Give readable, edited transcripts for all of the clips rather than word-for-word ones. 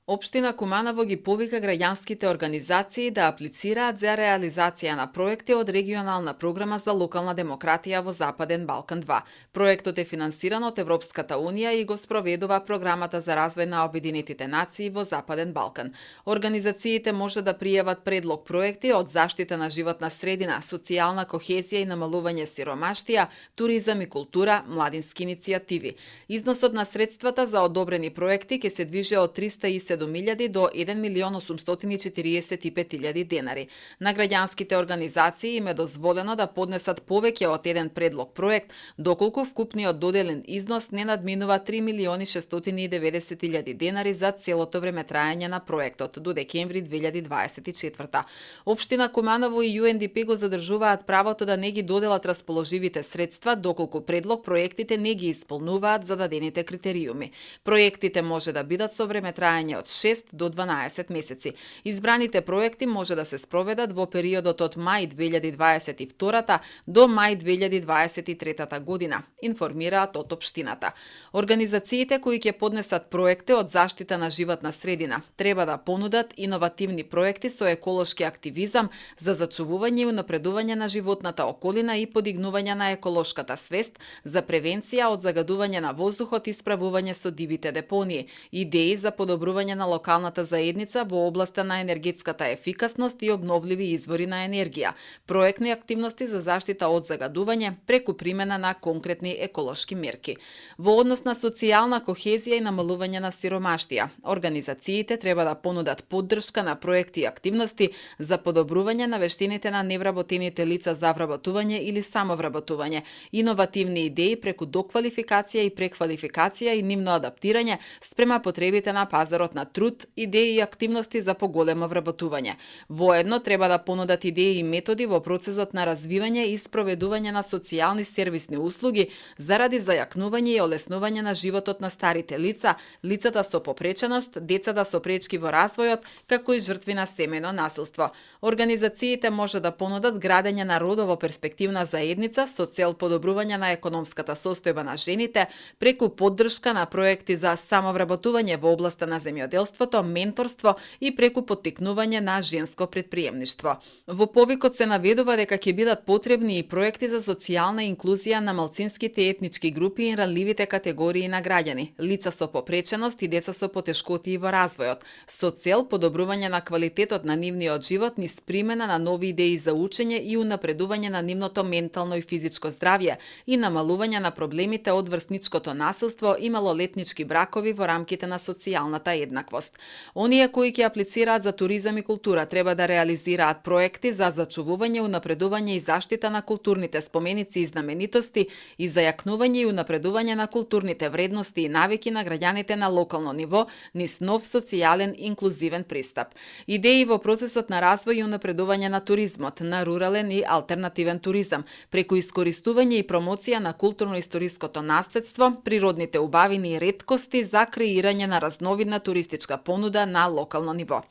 Општина Куманово ги повика граѓанските организации да аплицираат за реализација на проекти од регионална програма за локална демократија во Западен Балкан 2. Проектот е финансиран од Европската Унија и го спроведува програмата за развој на Обединетите нации во Западен Балкан. Организациите може да пријават предлог проекти од заштита на животна средина, социјална кохезија и намалување сиромаштија, туризам и култура, младински иницијативи. Износот на средствата за одобрени проекти ќе се движе од 307.000 до 1.845.000 денари. На граѓанските организации им е дозволено да поднесат повеќе од еден предлог проект, доколку вкупниот доделен износ не надминува 3.690.000 денари за целото време траење на проектот до декември 2024. Општина Куманово и UNDP го задржуваат правото да не ги доделат расположивите средства, доколку предлог проектите не ги исполнуваат зададените критериуми. Проектите може да бидат со време траење од 6 до 12 месеци. Избраните проекти може да се спроведат во периодот од мај 2022 до мај 2023 година, информираат од општината. Организациите кои ќе поднесат проекти од заштита на животна средина треба да понудат иновативни проекти со еколошки активизам за зачувување и унапредување на животната околина и подигнување на еколошката свест за превенција од загадување на воздухот и справување со дивите депонии, идеи за подобрување на локалната заедница во областа на енергетската ефикасност и обновливи извори на енергија, проектни активности за заштита од загадување преку примена на конкретни еколошки мерки. Во однос на социјална кохезија и намалување на сиромаштија, организациите треба да понудат поддршка на проекти и активности за подобрување на вештините на невработените лица за вработување или самовработување, иновативни идеи преку доквалификација и преквалификација и нивно адаптирање спрема потребите на пазарот на труд, идеи и активности за поголемо вработување. Воедно треба да понудат идеи и методи во процесот на развивање и спроведување на социјални сервисни услуги заради зајакнување и олеснување на животот на старите лица, лицата со попреченост, децата со пречки во развојот, како и жртви на семејно насилство. Организациите може да понудат градење на родово перспективна заедница со цел подобрување на економската состојба на жените преку поддршка на проекти за самовработување во областа на земјоделството, менторство и преку поттикнување на женско претприемништво. Во повикот се наведува дека ќе бидат потребни и проекти за социјална инклузија на малцинските етнички групи и ранливите категории на граѓани, лица со попреченост и деца со потешкоти во развојот, со цел подобрување на квалитетот на нивниот живот низ примена на нови идеи за учење и унапредување на нивното ментално и физичко здравје и намалување на проблемите од врсничкото насилство и малолетнички бракови во рамките на социјалната еднаквост. Оние кои ќе аплицираат за туризам и култура треба да реализираат проекти за зачувување, унапредување и заштита на културните споменици и знаменитости и зајакнување и унапредување на културните вредности и навики на граѓаните на локално ниво низ нов социјален инклузивен пристап. Идеи во процесот на развој и унапредување на туризмот, на рурален и алтернативен туризам, преку искористување и промоција на културно-историското наследство, природните убавини и реткости за креирање на разновидна туристичка понуда на локално ниво.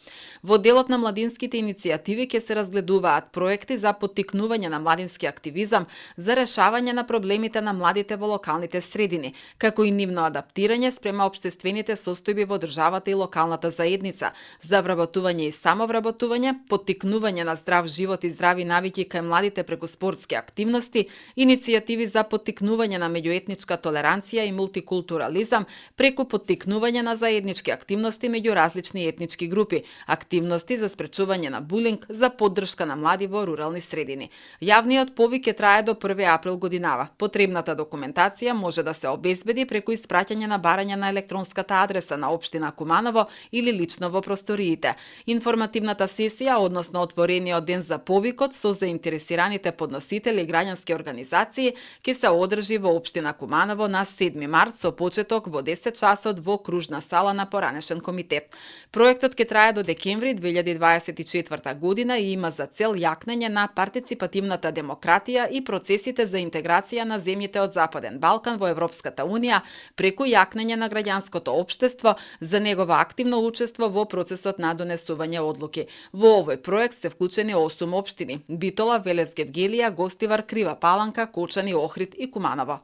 Во делот на младинските иницијативи ќе се разгледуваат проекти за поттикнување на младински активизам, за решавање на проблемите на младите во локалните средини, како и нивно адаптирање спрема општествените состојби во државата и локалната заедница, за вработување и самовработување, поттикнување на здрав живот и здрави навики кај младите преку спортски активности, иницијативи за поттикнување на меѓуетничка толеранција и мултикултурализам преку поттикнување на заеднички активности меѓу различни етнички групи, активности за спречување на булинг, за поддршка на млади во рурални средини. Јавниот повик ќе трае до 1 април годинава. Потребната документација може да се обезбеди преку испраќање на барање на електронската адреса на општина Куманово или лично во просториите. Информативната сесија, односно отворениот ден за повикот со заинтересираните подносители и граѓански организации ќе се одржи во општина Куманово на 7 март со почеток во 10 часот во кружна сала на поранешен комитет. Проектот ќе трае до декември 2024 година и има за цел јакнење на партиципативната демократија и процесите за интеграција на земјите од Западен Балкан во Европската Унија преку јакнење на граѓанското општество за негово активно учество во процесот на донесување одлуки. Во овој проект се вклучени 8 општини: Битола, Велес Гевгелија, Гостивар, Крива Паланка, Кочани, Охрид и Куманово.